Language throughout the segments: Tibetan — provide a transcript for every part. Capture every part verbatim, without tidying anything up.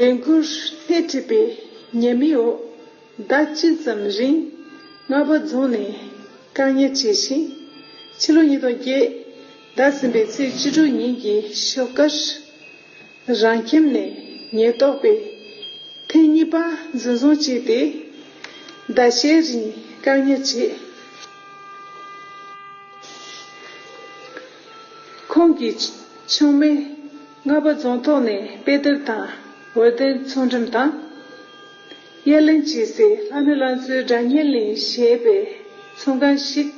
ལས་འགུལ་སྣེ་ཁྲིད་པའི་ཉེས་མིང་འོག་ཟླ་གཅིག་ཙམ་རིང་རྔ་པ་རྫོང་ནས་བཀག་ཉར་བྱས་ཤིང་། ཕྱི་ལོ་ཉིས་སྟོང་བརྒྱད་ཟླ་གསུམ་པའི་ཚེས་བཅུ་དྲུག་ཉིན་གྱི་ཞོགས་ཀར། རང་ཁྱིམ་ནས་ཉེན་རྟོག་པས་ཐེངས་གཉིས་པ་འཛིན་བཟུང་བྱས་ཏེ། ཟླ་ཤས་རིང་བཀག་ཉར་བྱས། ཁོང་གི་ཆུང་མས་རྔ་པ་རྫོང་ཐོག་ནས་དཔེ་དེབ་དང་འོད་ལྡན་ཚོང་འགྲེམས་དང་། དབྱར་གླིང་བྱེད་སའི་ལྷ་མོའི་ལང་ཚོའི་སྒྲ་སྙན་གླིང་ཞེས་པའི་ཚོང་ཁང་ཞིག་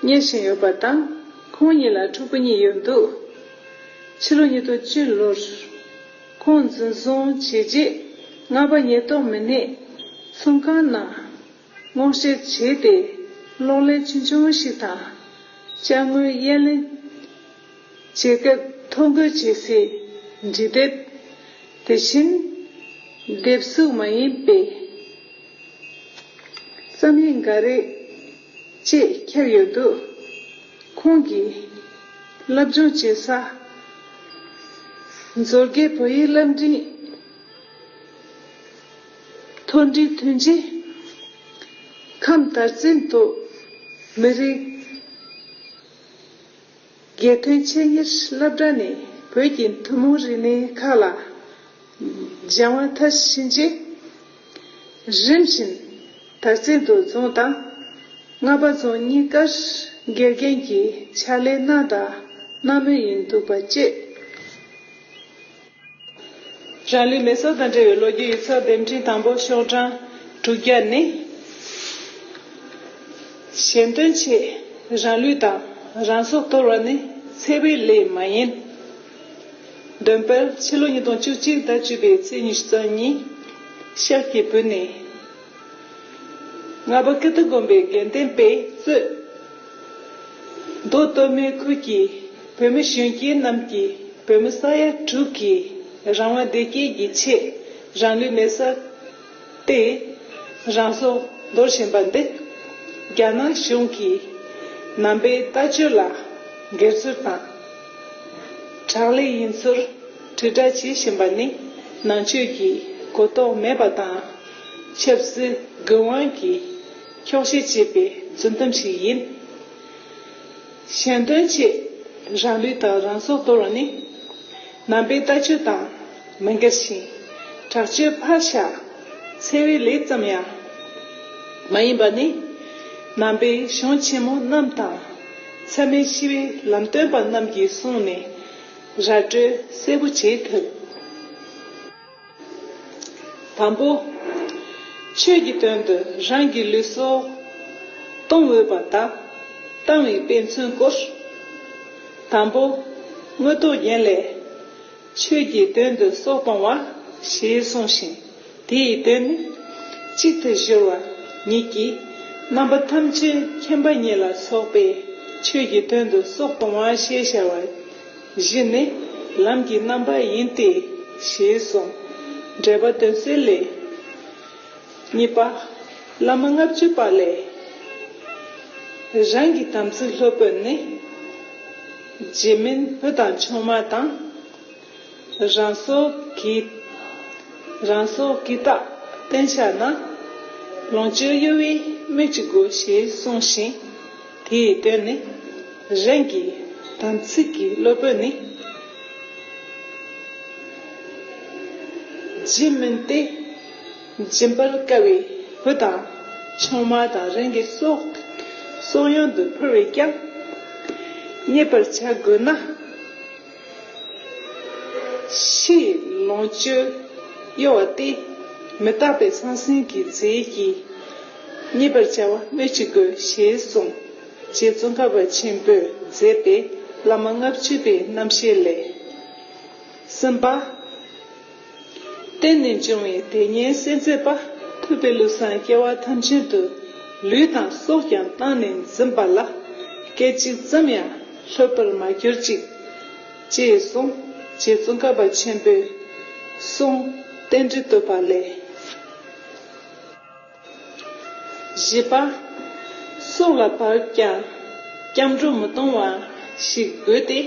གཉེར་བཞིན་ཡོད་པ་དང་། ཁོང་གཉིས་ལ་ཕྲུ་གུ་གཉིས་ཡོད་འདུག་ཕྱི་ལོ་ཉིས་སྟོང་བཅུ་ལོར་ཁོང་འཛིན་བཟུང་བྱས་རྗེས། རྔ་པ་ཉེན་རྟོག་མི་སྣས་ཚོང་ཁང་ནང་སྔོག་བཤེར་བྱས་ཏེ། གློག་ཀླད་ཆུང་ཆུང་ཞིག་དང་། ཅ་དངོས་དབྱར་གླིང་བྱེད་སྐབས་ཐོ་འགོད་བྱེད་སའི་འབྲི་དེབ། དེ་བཞིན་དེབ་གཟུགས་མ་ཡིན་པའི་རྩོམ་ཡིག་འགའ་རེ་བཅས་ཁྱེར་ཡོད་འདུག་ཁོང་གིས་སློབ་སྦྱོང་བྱེད་ས་མཛོད་དགེ་བོད་ཡིག་སློབ་འབྲིང་མཐོ་འབྲིང་ཐོན་རྗེས། ཁམས་དར་རྩེ་མདོ་མི་རིགས་དགེ་ཐོན་ཆེད་གཉེར་སློབ་གྲྭ་ནས་བོད་ཀྱི་ཐུན་མོང་རིག་གནས་ཁག་ལ་སྦྱང་བ་མཐར་ཕྱིན་རྗེས། རིམ་བཞིན་དར་རྩེ་མདོ་རྫོང་དང་རྔ་པ་རྫོང་གཉིས་ཀར་དགེ་རྒན་གྱི་ཕྱག་ལས་གནང་དང་གནང་མུས་ཡིན་འདུག་པ་བཅས། རང་ལུས་མེ་སྲེག་དང་འབྲེལ་བའི་ལོ་རྒྱུས་ཡིག་ཚགས་དེབ་ཕྲེང་དང་པོ་ཤོག་གྲངས་དྲུག་བརྒྱ་ནི། གཞན་དོན་ཆེད་རང་ལུས་དང་རང་སྲོག་དོར་བ་ནི་འཚེ་བའི་ལས་མ་ཡིན། འདོན་སྤེལ་ཕྱི་ལོ་ཉིས་སྟོང་བཅུ་གཅིག་ཟླ་བཅུ་པའི་ཚེས་ཉི་ཤུ་རྩ་གཉིས། ཤར་གྱི་བོད་ནས། རྔ་པ་ཀིརྟི་དགོན་པའི་དགེ་ལྡན་པས་གཙོས། མདོ་སྟོད་སྨད་ཁུལ་གྱི་བོད་མི་གཞོན་སྐྱེས་རྣམས་ཀྱིས་བོད་མི་ས་ཡ་དྲུག་གི་རང་དབང་བདེ་སྐྱིད་ཀྱི་ཆེད་རང་ལུས་མེ་སྲེག་སྟེ་རང་སྲོག་འདོར་བཞིན་པ་འདི། རྒྱ་ནག་གཞུང་གིས་ནང་པའི་ལྟ་སྤྱོད་ལ་སྒེར་ཚུལ་དང་། དྲག་ལས་ཡིན་ཚུལ་དྲིལ་བསྒྲགས་བྱེད་བཞིན་པ་ནི་ནང་ཆོས་ཀྱི་གོ་རྟོགས་མེད་པ་དང་། ཆབ་སྲིད་དགོས་དབང་གིས་འཁྱོག་བཤད་བྱས་པའི་རྫུན་གཏམ་ཞིག་ཡིན། གཞན་དོན་ཆེད་རང་ལུས་དང་རང་སྲོག་དོར་བ་ནི། ནང་པའི་ལྟ་སྤྱོད་དང་མི་འགལ་ཞིང་། དྲག་སྤྱོད་ཕར་བཞག་འཚེ་བའི་ལས་ཙམ་ཡང་མ་ཡིན་པ་ནི། ནང་པའི་གཞུང་ཆེན་མོ་རྣམས་དང་། མཚམས་མེད་ཞི་བའི་ལམ་སྟོན་པ་རྣམས་ཀྱི་གསུང་ནས་ར་སྤྲོད་གསལ་པོ་བྱེད་ཐུབ། དང་པོ། ཆོས་ཀྱི་དོན་དུ་རང་གི་ལུས་སྲོག་གཏོང་འོས་པ་དང་། བཏང་བའི་དཔེ་མཚོན་སྐོར། དང་པོ། མངོན་རྟོགས་རྒྱན་ལས། ཆོས་ཀྱི་དོན་དུ་སྲོག་གཏོང་བ་ཞེས་གསུངས་ཤིང་། དེའི་དོན་ནི། གཅིག་ཏུ་སྦྱོར་བ་ཉིད་ཀྱིས་རྣམ་པ་ཐམས་ཅད་མཁྱེན་པ་ཉིད་ལ་སོགས་པས་ཆོས་ཀྱི་དོན་དུ་སྲོག་གཏོང་བ་ཞེས་བྱ་བ། བཞི་ནི་ལམ་གྱི་རྣམ་པ་ཡིན་ཏེ། ཞེས་གསུངས། འགྲེལ་པ་དོན་གསལ་ལས། གཉིས་པ། བླ་མ་ལྔ་བཅུ་པ་ལས། རང་གི་དམ་ཚིག་སློབ་དཔོན་ནི། རྗེ་མིན་བུ་དང་ཆུང་མ་དང་། རང་སྲོག་གི། རང་སྲོག་གི་རྟགས་བསྟན་བཞག་ན། ལོངས་སྤྱོད་གཡོ་བའི་སྨོས་ཅི་དགོས་ཞེས་གསུངས་ཤིང་། དེའི་དོན་ནི། རང་གི་དམ་ཚིག་གི་སློབ་དཔོན་ནི། རྗེ་མིན་ཏེ། སྦྱིན་པར་དཀའ་བའི་བུ་དང་ཆུང་མ་དང་རང་གི་སྲོག་སྲོག་ཡོན་དུ་ཕུལ་བས་ཀྱང་། རྙེད་པར་བྱ་དགོས་ན། ཕྱིའི་ལོངས་སྤྱོད་གཡོ་བ་སྟེ། མི་རྟག་པའི་སང་སིང་གི་རྫས་ཀྱིས་རྙེད་པར་བྱ་བ་སྨོས་ཅི་དགོས་ཞེས་གསུངས། རྗེ་ཙོང་ཁ་པ་ཆེན་པོས་མཛད་པའི་བླ་མ་ལྔ་བཅུ་པའི་རྣམ་བཤད་ལས། གསུམ་པ། བརྟེན་ནས་འབྱུང་བའི་དེ་ཉིད་གསལ་མཛད་པ། ཐུབ་པའི་བློས་བཟང་སྐྱེ་བ་ཐམས་ཅད་དུ། ལུས་དང་སྲོག་ཀྱང་བཏང་ནས་འཛིན་པ་ལ། སྐད་ཅིག་ཙམ་ཡང་ལྷོད་པར་མ་གྱུར་ཅིག་ཅེས་གསུངས། རྗེ་ཙོང་ཁ་པ་ཆེན་པོའི་གསུང་རྟེན་འབྲེལ་བསྟོད་པ་ལས། བཞི་པ། སྲོག་ལ་བབ་ཀྱང་སྐྱབས་འགྲོ་མི་གཏོང་བ་ཞིག་དགོས་ཏེ།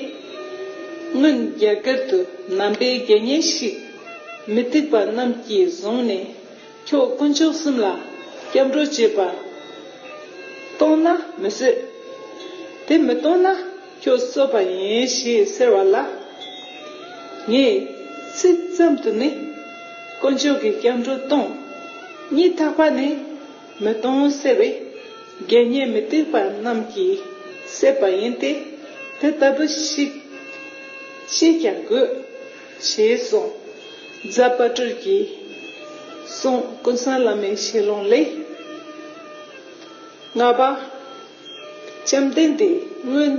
སྔོན་རྒྱ་གར་དུ་ནང་པའི་དགེ་བསྙེན་ཞིག་ མི་སྡིག་པ་རྣམས་ཀྱིས་བཟུང་ནས་ཁྱོད་དཀོན་མཆོག་གསུམ་ལ་སྐྱབས་འགྲོ་བྱེད་པ་གཏོང་ན་མི་བཟོད། དེ་མི་གཏོང་ན་ཁྱོད་གསོད་པ་ཡིན་ཞེས་ཟེར་བ་ལ། ངས་ཚིག་ཙམ་དུ་ནི་དཀོན་མཆོག་གི་སྐྱབས་འགྲོ་གཏོང་། སྙིང་ཐག་པ་ནས་མི་གཏོང་ཟེར་བས། དགེ་བསྙེན་མི་སྡིག་པ་རྣམས་ཀྱིས་བསད་པ་ཡིན་ཏེ། དེ་ལྟ་བུ་ཞིག་ཤེས་ཀྱང་དགོས། ཞེས་གསུངས། རྫ་དཔལ་སྤྲུལ་གྱི་གསུང་ཀུན་བཟང་བླ་མའི་ཞལ་ལུང་ལས། ལྔ་པ། བཅོམ་ལྡན་འདས་སྔོན་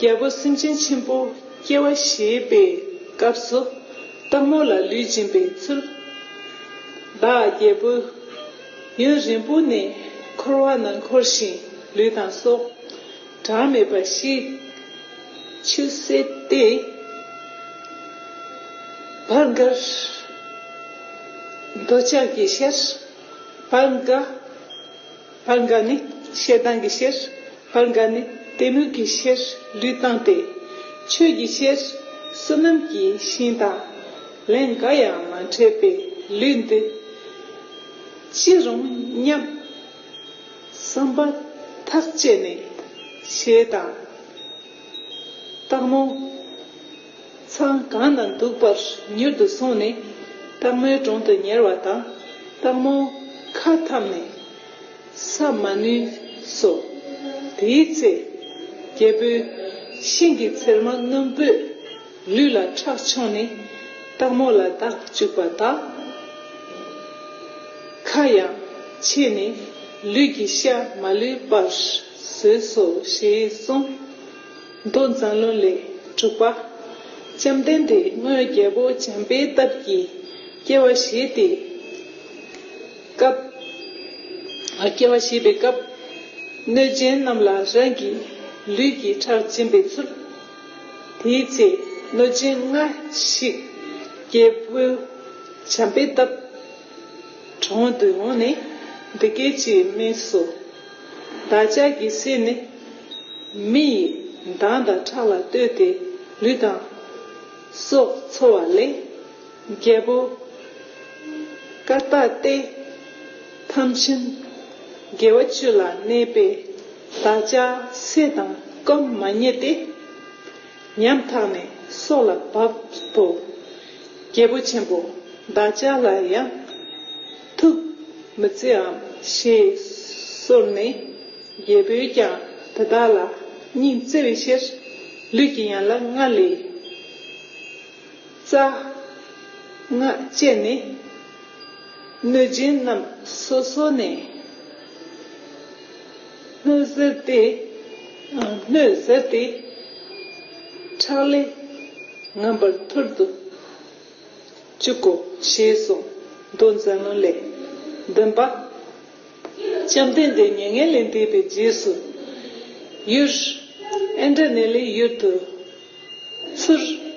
རྒྱལ་པོ་སེམས་ཅན་ཆེན་པོ་སྐྱེ་བ་བཞེས་པའི་སྐབས་སུ་སྟག་མོ་ལ་ལུས་སྦྱིན་པའི་ཚུལ། བདག་རྒྱལ་པོ་ཡུན་རིང་པོ་ནས་འཁོར་བ་ན་འཁོར་ཞིང་ལུས་དང་སྲོག་གྲངས་མེད་པ་ཞིག་ཆུད་ཟོས་ཏེ། བར་འགའ་འདོད་ཆགས་ཀྱི་ཤར། བར་འགའ། བར་འགའ་ནི་ཞེ་སྡང་གི་ཕྱིར། བར་འགའ་ནི་གཏི་མུག་གི་ཕྱིར་ལུས་བཏང་སྟེ། ཆོས་ཀྱི་ཕྱིར་བསོད་ནམས་ཀྱི་ཞིང་དང་ལན་འགའ་ཡང་མ་འཕྲད་པའི་ལུས་འདི་ཅི་རུང་སྙམ། བསམ་པ་ཐག་བཅད་ནས་ཞེས་དང་། སྟག་མོ། ཚང་གང་ན་འདུག་པར་མྱུར་དུ་སོང་ནས་སྟག་མོའི་དྲུང་དུ་ཉལ་བ་དང་། སྟག་མོ་ཁ་འཐམས་ནས་ས་མ་ནུས་སོ། དེའི་ཚེ་རྒྱལ་པོའི་ཤིང་གི་ཚེར་མ་རྣོན་པོས་ལུས་ལ་ཁྲག་མཆོངས་ནས་སྟག་མོ་ལ་བདག་བཅུག་པ་དག། ཁ་ཡང་ཕྱེ་ནས་ལུས་ཀྱི་ཤ་མ་ལུས་པར་བཟོས་སོ་ཞེས་གསུངས། མདོ་མཛངས་བླུན་ལས། དྲུག་པ། བཅོམ་ལྡན་འདས་སྔོན་རྒྱལ་པོ་བྱམས་པའི་སྟབས་ཀྱིས་སྐྱེ་བ་བཞེས་ཏེ། སྐབས། སྐྱེ་བ་བཞེས་པའི་སྐབས། གནོད་སྦྱིན་རྣམས་ལ་རང་གི་ལུས་ཀྱི་ཁྲག་སྦྱིན་པའི་ཚུལ། དེའི་ཚེ་གནོད་སྦྱིན་ལྔ་ཞིག་རྒྱལ་པོ་བྱམས་པའི་སྟབས། དྲུང་དུ་འོངས་ནས་འདི་སྐད་ཅེས་སྨྲས་སོ། བདག་ཅག་གི་སྲས་ནི་མི་ཡི་མདངས་དང་ཁྲག་ལ་ལྟོས་ཏེ་ལུས་དང་སྲོག་འཚོ་བ་ལས། རྒྱལ་པོ་ཀ་ཏ་སྟེ་ཐམས་ཅད་དགེ་བ་བཅུ་ལ་གནས་པའི་བདག་ཅག་སྲས་དང་སྐོམ་མ་རྙེད་དེ། ཉམ་ཐག་ནས་སྲོག་ལ་བབ་བོ། རྒྱལ་པོ་ཆེན་པོ་བདག་ཅག་ལ་ཡང་ཐུགས་མི་བརྩེའམ་ཞེས་གསོལ་ནས། རྒྱལ་པོས་ཀྱང་དེ་དག་ལ་སྙིང་བརྩེ་བའི་ཕྱིར་ལུས་ཀྱི་ཡན་ལག་ལྔ་ལས་རྩ་ལྔ་བཅད་ནས། གནོད་སྦྱིན་རྣམས་སོ་སོ་ནས་སྣོད་གཟེར་ཏེ། སྣོད་གཟེར་ཏེ། ཁྲག་ལས་ངན་པར་ཐུར་དུ་བཅུག་གོ་ཞེས་གསུངས། མདོ་མཛངས་བླུན་ལས། བདུན་པ། བཅོམ་ལྡན་འདས་མྱ་ངན་ལས་འདས་པའི་རྗེས་སུ་ཡུལ་ཨིནྡྲ་ནཱི་ལའི་ཡུལ་དུ། ཚུར།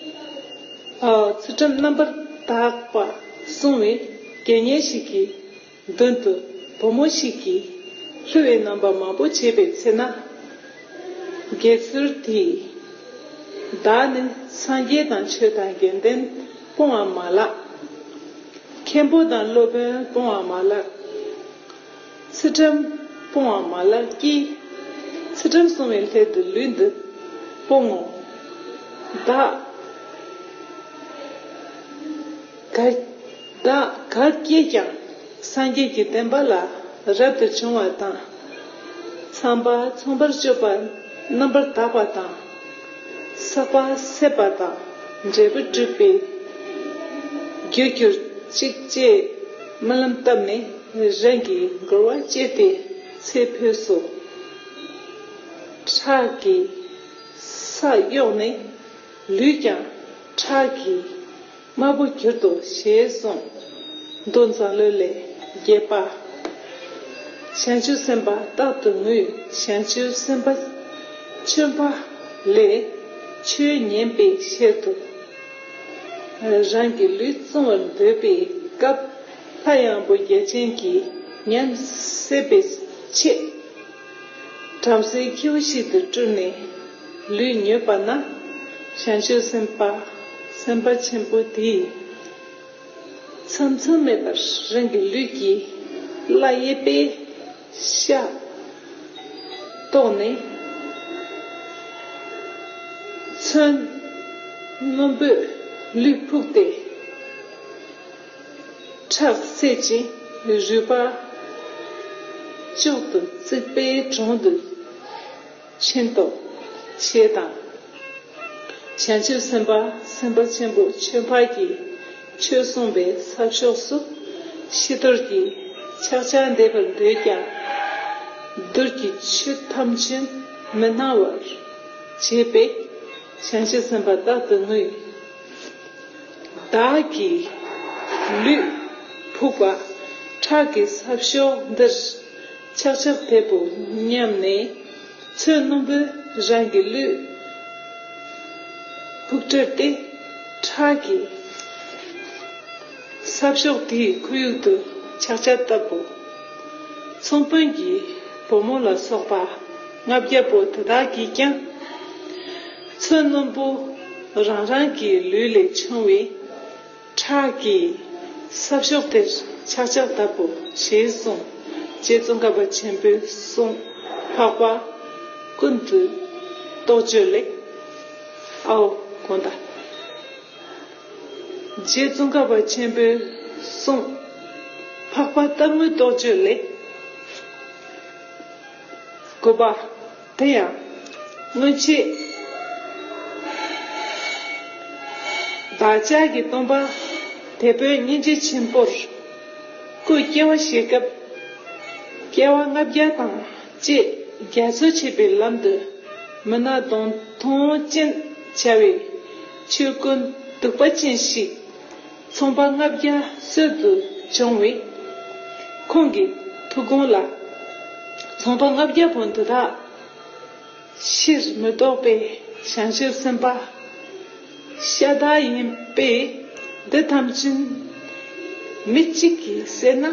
ཨ། ཚུལ་ཁྲིམས་རྣམ་པར་དག་པ་བསྲུང་བའི་དགེ་བསྙེན་ཞིག་གི་མདུན་དུ་བུ་མོ་ཞིག་གིས་བསླུ་བའི་རྣམ་པ་མང་པོ་བྱས་པའི་ཚེ་ན། དགེ་ཚུལ་དེས་བདག་ནི་སངས་རྒྱས་དང་ཆོས་དང་དགེ་འདུན་སྤོང་བ་མ་ལགས། མཁན་པོ་དང་སློབ་དཔོན་སྤོང་བ་མ་ལགས། ཚུལ་ཁྲིམས་སྤོང་བ་མ་ལགས་ཀྱིས། ཚུལ་ཁྲིམས་བསྲུང་བའི་སླད་དུ་ལུས་འདི་སྤོང་ངོ་། བདག་ག། བདག་ག་སྐྱེས་ཀྱང་སངས་རྒྱས་ཀྱི་བསྟན་པ་ལ་རབ་ཏུ་བྱུང་བ་དང་། ཚངས་པ་མཚུངས་པར་སྤྱོད་པ་རྣམ་པར་དག་པ་དང་། བསགས་པ་ཟད་པ་དང་འབྲས་བུ་གྲུབ་པའི་རྒྱུར་གྱུར་ཅིག་ཅེས་སྨོན་ལམ་བཏབ་ནས་རང་གི་མགུར་བ་བཅས་ཏེ་ཚེ་འཕོས་སོ། ཁྲག་གིས་ས་གཡོགས་ནས་ལུས་ཀྱང་ཁྲག་གི་དམར་པོ་གྱུར་ཏོ་ཞེས་གསུངས། མདོ་མཛངས་བླུན་ལས། བརྒྱད་པ། བྱང་ཆུབ་སེམས་དཔའ་རྟག་ཏུ་ངུས། བྱང་ཆུབ་སེམས་དཔའ་ཆོས་པ་ལས་ཆོས་ཉན་པའི་ཕྱིར་དུ། རང་གི་ལུས་བཙོང་བར་འདོད་པའི་སྐབས། ལྷ་ཡང་པོ་རྒྱལ་ཆེན་གྱིས་ཉམས་སད་པའི་ཆེད། བྲམ་ཟེའི་ཁྱེའུ་ཞིག་ཏུ་སྤྲུལ་ནས་ལུས་ཉོས་པ་ན། བྱང་ཆུབ་སེམས་དཔའ་སེམས་དཔའ་ཆེན་པོ་དེས། མཚམས་མཚམས་མེད་པར་རང་གི་ལུས་ཀྱི་བརླ་གཡས་པའི་ཤ་བཏོགས་ནས། མཚོན་རྣོན་པོས་ལུས་ཕུག་སྟེ། ཁྲག་བསད་ཅིང་རུས་པ་གཅོད་དུ་བརྩིགས་པའི་དྲུང་དུ་ཕྱིན་ཏོ། ཞེས་དང་། བྱང་ཆུབ་སེམས་དཔའ་སེམས་དཔའ་ཆེན་པོ་ཆོས་འཕགས་ཀྱིས་ཆོས་གསུངས་པའི་ས་ཕྱོགས་སུ་ཕྱི་དོར་གྱི་ཕྱག་རྒྱ་འདེབས་པར་འདོད་ཀྱང་། གདུལ་གྱི་ཆོས་ཐམས་ཅད་མི་སྣང་བར་བྱས་པས། བྱང་ཆུབ་སེམས་དཔའ་རྟག་ཏུ་ངུས། བདག་གི་ལུས་ཕུག་པ་ཁྲག་གི་ས་ཕྱོགས་འདིར་ཆག་ཆག་འཐེབ་བོ་སྙམ་ནས། མཚོན་རྣོན་པོས་རང་གི་ལུས་ཕུག་བྲེགས་ཏེ། ཁྲག་གི་ས་ཕྱོགས་དེའི་ཁོར་ཡུག་ཏུ་ཆག་ཆག་བཏབ་བོ། ཚོང་དཔོན་གྱི་བུ་མོ་ལ་སོགས་པ་ལྔ་བརྒྱ་པོ་དེ་དག་གིས་ཀྱང་། མཚོན་རྣོན་པོ་རང་རང་གི་ལུས་ལས་བྱུང་བའི་ཁྲག་གིས་ས་ཕྱོགས་དེར་ཆག་ཆག་བཏབ་བོ་ཞེས་གསུངས། རྗེ་ཙོང་ཁ་པ་ཆེན་པོའི་གསུང་འཕགས་པ་ཀུན་ཏུ་རྟོགས་བརྗོད་ལས། ཨའོ་དགོངས་དག་རྗེ་ཙོང་ཁ་པ་ཆེན་པོའི་གསུང་འཕགས་པ་རྟག་ངུའི་རྟོགས་བརྗོད་ལས། དགུ་པ། དེ་ཡང་སྔོན་ཆད་བདག་ཅག་གི་སྟོན་པ་དེད་དཔོན་སྙིང་རྗེ་ཆེན་པོར་སྐུ་སྐྱེ་བ་བཞེས་སྐབས། སྐྱེ་བ་ལྔ་བརྒྱ་དང་བཅས་རྒྱ་མཚོ་ཆད་པའི་ལམ་དུ་མི་སྣ་གདོང་མཐོང་ཅན་བྱ་བའི་ཆོས་ཀུན་གདུག་པ་ཅན་ཞིག་ཚོང་པ་ལྔ་བརྒྱ་སྲོལ་དུ་བྱུང་བས། ཁོང་གི་ཐུགས་དགོངས་ལ། ཚོང་པ་ལྔ་བརྒྱ་པོ་འདི་དག་ཕྱིར་མི་ལྡོག་པའི་བྱང་ཆུབ་སེམས་དཔའ་ཤ་སྟག་ཡིན་པས། འདི་ཐམས་ཅད་མི་གཅིག་གིས་བསད་ན།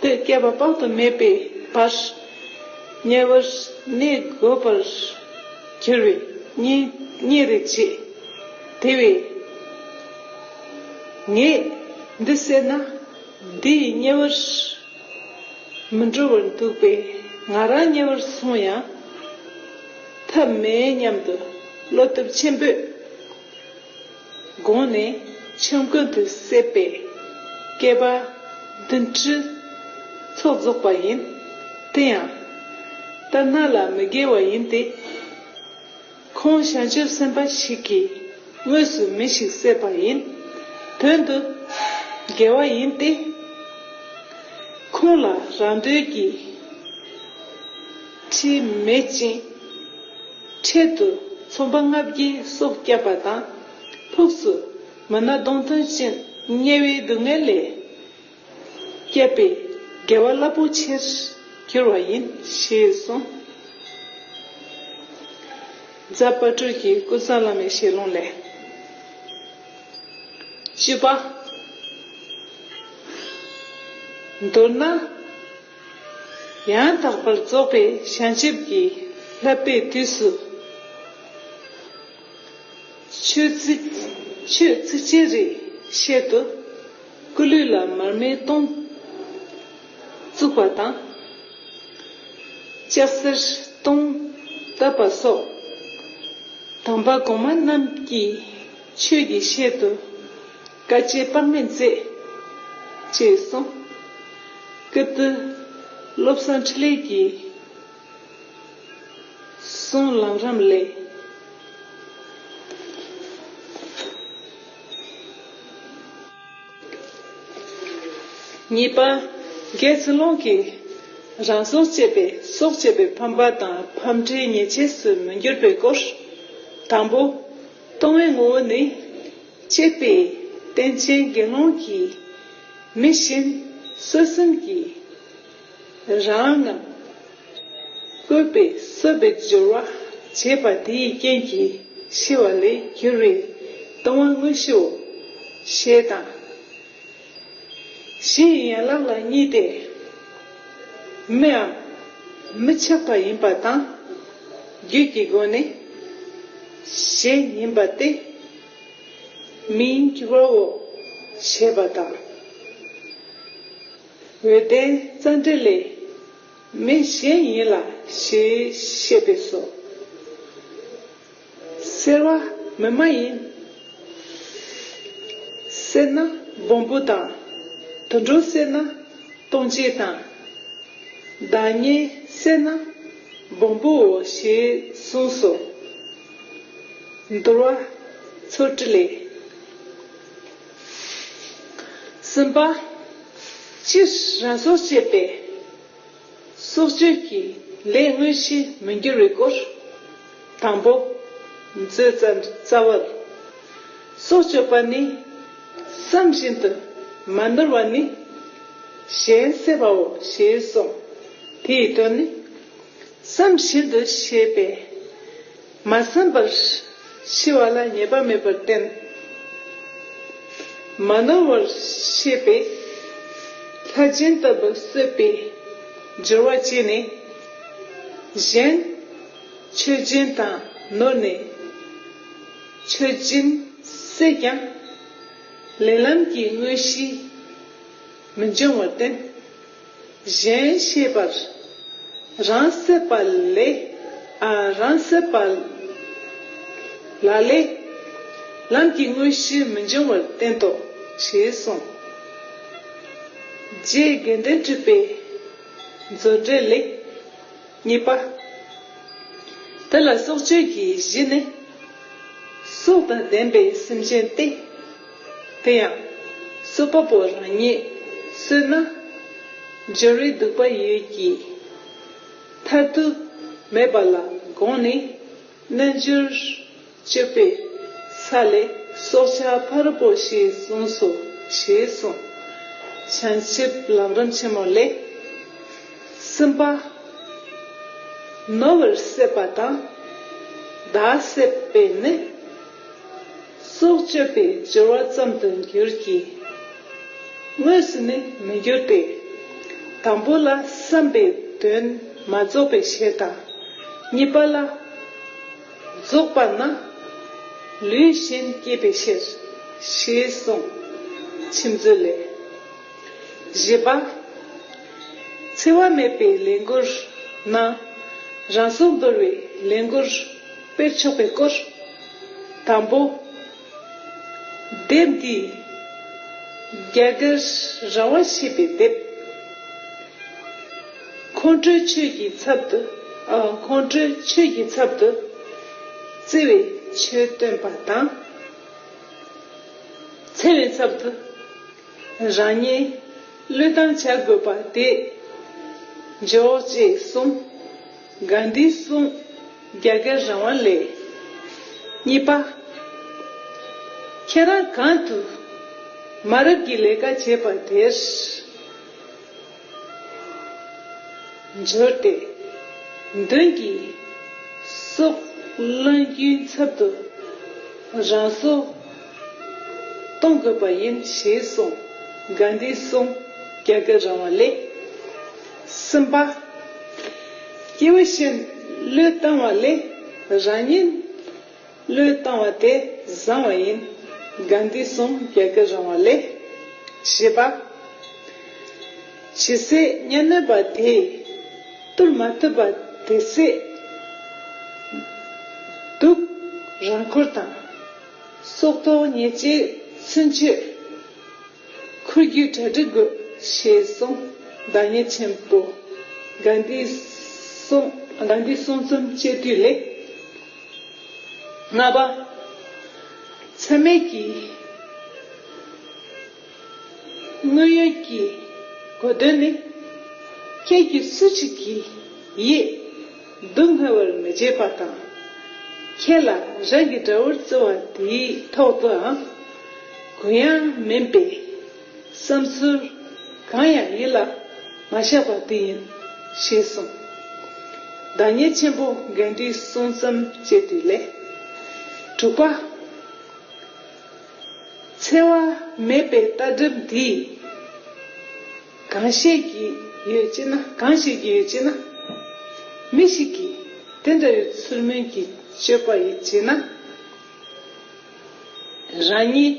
དེ་བསྐལ་པ་དཔག་ཏུ་མེད་པའི་བར་དམྱལ་བར་གནས་དགོས་པར་འགྱུར་བས་མཉེས་མཉེས་རེ་བྱེད། དེ་བས་ངས་འདི་བསད་ན། འདི་ཡི་དམྱལ་བར་མི་འགྲོ་བར་འདུག་པས། ང་རང་དམྱལ་བར་སོང་ཡང་ཐབས་མེད་སྙམ་དུ་བློ་སྟོབས་ཆེན་པོས་དགོངས་ནས་ཆོམ་རྐུན་དུ་བསད་པས་བསྐལ་པ་བདུན་ཁྲི་ཚོགས་རྫོགས་པ་ཡིན། དེ་ཡང་ལྟར་སྣང་ལ་མི་དགེ་བ་ཡིན་ཏེ། ཁོང་བྱང་ཆུབ་སེམས་དཔའ་ཞིག་གིས་དངོས་སུ་མི་ཞིག་བསད་པ་ཡིན། དོན་དུ་དགེ་བ་ཡིན་ཏེ། ཁོང་ལ་རང་འདོད་ཀྱི་འཁྲིས་མེད་ཅིང་། འཕྲལ་དུ་ཚོང་པ་ལྔ་བརྒྱའི་སྲོག་བསྐྱབས་པ་དང་། ཕུགས་སུ་མི་སྣ་གདོང་མཐོང་ཅན་དམྱལ་བའི་སྡུག་བསྔལ་ལས་བསྐྱབས་པའི་དགེ་བ་རླབས་པོ་ཆེར་གྱུར་བ་ཡིན་ཞེས་གསུངས། རྫ་དཔལ་སྤྲུལ་གྱི་ཀུན་བཟང་བླ་མའི་ཞལ་ལུང་ལས། བཅུ་པ། མདོར་ན། ཡང་དག་པར་རྫོགས་པའི་བྱང་ཆུབ་ཀྱི་བསླབ་པའི་དུས་སུ། ཆོས་ཚིག་ཆོས་ཚིགས་བཅད་རེའི་ཆེད་དུ་སྐུ་ལུས་ལ་མར་མེ་སྟོང་བཙུགས་པ་དང་། ལྕགས་གཟེར་སྟོང་བཏབ་པ་སོགས། དམ་པ་གོང་མ་རྣམས་ཀྱིས་ཆོས་ཀྱི་ཆེད་དུ་དཀའ་སྤྱད་དཔག་མེད་མཛད་ཅེས་གསུངས། ཀིརྟི་བློ་བཟང་འཕྲིན་ལས་ཀྱི་གསུང་ལམ་རིམ་ལས། གཉིས་པ། རྒྱལ་ཚུལ་སློང་གིས་རང་སྲོག་བཅད་པའི་སྲོག་བཅད་པའི་ཕམ་པ་དང་ཕམ་འདྲེའི་ཉེས་བྱས་སུ་མི་འགྱུར་བའི་སྐོར། དང་པོ། ལྟུང་བའི་ངོ་བོ་ནི། བཅད་པའི་རྟེན་ཅན་དགེ་སློང་གིས་མི་གཞན་གསོད་སེམས་ཀྱིས་རང་ངམ་བསྐོས་པས་གསོད་པའི་སྦྱོར་བ་བྱས་པ་དེའི་རྐྱེན་གྱིས་ཤི་བ་ལས་གྱུར་བའི་ལྟུང་བ་དངོས་གཞིའོ། ཞེས་དང་། གཞི་ཡི་ཡན་ལག་ལ་གཉིས་ཏེ། མིའམ་མི་ཆགས་པ་ཡིན་པ་དང་། རྒྱུད་ཀྱི་སྒོ་ནས་གཞན་ཡིན་པ་སྟེ། མིང་གྱུར་བའོ། ཞེས་པ་དང་ འོད་ལྡན་རྩ་འགྲེལ་ལས། མི་གཞན་ཡིན་ལ་ཞེས་བཤད་པས་སོ། སེར་བ་མི་མ་ཡིན། སེར་སྣ་སྦོམ་པོ་དང་། དུད་འགྲོ་སེར་སྣ་སྟོང་བྱེད་དང་། བདག་ཉིད་སེར་སྣ་སྦོམ་པོའོ་ཞེས་གསུངས་སོ། འདུལ་བ་ཚོགས་དྲུག་ལས། གསུམ་པ། སྤྱིར་རང་སྲོག་བཅད་པའི་སྲོག་གཅོད་ཀྱི་ལས་དངོས་གཞི་མི་འགྱུར་བའི་སྐོར། དང་པོ། མཛོད་རྩ་རྩ་བར། སྲོག་གཅོད་པ་ནི་བསམ་བཞིན་དུ་མ་ནོར་བ་ནི་གཞན་བསད་པའོ་ཞེས་གསུངས། དེ་ཡི་དོན་ནི། བསམ་བཞིན་དུ་བྱས་པས་མ་བསམ་པར་འཆི་བ་ལ་ངེས་པ་མེད་པར་བསྟན། མ་ནོར་བར་ཤེས་པས་ལྷ་སྦྱིན་ལྟ་བུ་གསོད་པའི་སྦྱོར་བ་བྱས་ནས། གཞན་མཆོད་སྦྱིན་དང་ནོར་ནས་མཆོད་སྦྱིན་བསད་ཀྱང་ལེགས་ལམ་གྱི་དངོས་གཞི་མི་འབྱུང་བར་བསྟན། གཞན་བསད་པར་རང་བསད་པ་ལས། ཨ། རང་བསད་པ་ལ་ལས་ལམ་གྱི་དངོས་གཞི་མི་འབྱུང་བར་བསྟན་ཏོ་ཞེས་གསུངས། རྗེ་དགེ་འདུན་གྲུབ་པའི་མཛོད་འགྲེལ་ལས། གཉིས་པ། དེ་ལ་སྲོག་གཅོད་ཀྱི་གཞི་ནི། སྲོག་དང་ལྡན་པའི་སེམས་ཅན་ཏེ། དེ་ཡང་གསོད་པ་པོ་རང་ཉིད་གསོད་ན་སྦྱོར་བའི་སྡིག་པ་ཡོད་ཀྱི། མཐར་ཐུག་མེད་པ་ལ་དགོངས་ནས་རྣལ་འབྱོར་སྤྱོད་པའི་ས་ལས་སྲོག་ཆགས་ཕ་རོལ་པོ་ཞེས་གསུངས་སོ་ཞེས་གསུངས། བྱང་ཆུབ་ལམ་རིམ་ཆེན་མོ་ལས། གསུམ་པ། ནོར་བར་བསད་པ་དང་བདག་བསད་པས་ནི། སྲོག་གཅོད་པའི་སྦྱོར་བ་ཙམ་དུ་འགྱུར་གྱི། དངོས་སུ་ནི་མི་འགྱུར་ཏེ། དང་པོ་ལ་བསམ་པའི་དོན་མ་རྫོགས་པའི་ཕྱིར་དང་། གཉིས་པ་ལ་རྫོགས་པ་ན་ལུས་གཞན་སྐྱེས་པའི་ཕྱིར་ཞེས་གསུངས། མཆིམས་མཛོད་ལས། བཞི་པ། འཚེ་བ་མེད་པའི་ལས་འགུལ་ན་རང་སྲོག་འདོར་བའི་ལས་འགུལ་སྤེལ་ཆོག་པའི་སྐོར། དང་པོ། དེབ་འདི་རྒྱ་གར་རང་དབང་ཞེས་པའི་དེབ། ཁོང་ཁྲོའི་ཆོས་ཀྱི་ཚབ་ཏུ། ཨ། ཁོང་ཁྲོའི་ཆོས་ཀྱི་ཚབ་ཏུ་བརྩེ་བའི་ཆོས་སྟོན་པ་དང་། འཚེ་བའི་ཚབ་ཏུ་རང་ཉིད་བློས་བཏང་བྱ་དགོས་པ་དེ་འཇོག་ཅེས་གསུངས། གྷན་དྷིའི་གསུང་རྒྱ་གར་རང་དབང་ལས། གཉིས་པ། ཁྱེད་རང་གང་དུ་མ་རབས་ཀྱི་ལས་ཀ་བྱས་པ་དེར་འབྱོར་ཏེ། མདུན་གྱི་སྲོག་བླང་རྒྱུའི་ཚབ་ཏུ་རང་སྲོག་གཏོང་དགོས་པ་ཡིན་ཞེས་གསུངས། གྷན་དྷིའི་གསུང་རྒྱ་གར་རང་དབང་ལས། གསུམ་པ། སྐྱེས་བུ་གཞན་བློས་བཏང་བ་ལས་རང་ཉིད་བློས་བཏང་བ་དེ་བཟང་བ་ཡིན། གྷན་དྷིའི་གསུང་རྒྱ་གར་རང་དབང་ལས། བཞི་པ། ཇི་སྲིད་གཉའ་གནོན་པ་དེས་བཏུལ་མ་ཐུབ་པ་དེ་སྲིད་སྡུག་རང་འཁུར་དང་། སྲོག་ཐོག་ཉེས་ཆད་ཚུན་ཆད་འཁུར་རྒྱུའི་གྲ་སྒྲིག་དགོས་ཞེས་གསུངས། བདག་ཉིད་ཆེན་པོ་གྷན་དྷིའི་གསུང་། གྷན་དྷིའི་གསུང་རྩོམ་གཅེས་བཏུས་ལས། ལྔ་པ། མཚམས་མེད་ཀྱི་དངོས་ཡོད་ཀྱི་གོ་དོན་ནི། ཁྱེད་ཀྱིས་སུ་ཞིག་གི་ཡིད་སྡུག་བསྔལ་བར་མི་བྱེད་པ་དང་། ཁྱེད་ལ་རང་གི་དགྲ་བོར་བརྩི་བ་དེའི་ཐོག་ཏུའང་གུ་ཡངས་མིན་པའི་བསམ་ཚུལ་གང་ཡང་ཡིད་ལ་མ་བཞག་པ་དེ་ཡིན་ཞེས་གསུངས། བདག་ཉིད་ཆེན་པོ་གྷན་དྷིའི་གསུང་རྩོམ་གཅེས་བཏུས་ལས། དྲུག་པ། འཚེ་བ་མེད་པའི་ལྟ་གྲུབ་འདི་གང་ཤེས་ཀྱི་ཡོད་ཅེ་ན། གང་ཤེས་ཀྱི་ཡོད་ཅེ་ན། མི་ཞིག་གིས་དེ་འདྲ་བའི་ཚུལ་མིན་གྱི་སྤྱོད་པ་ཡིས་བྱས་ན། རང་ཉིད་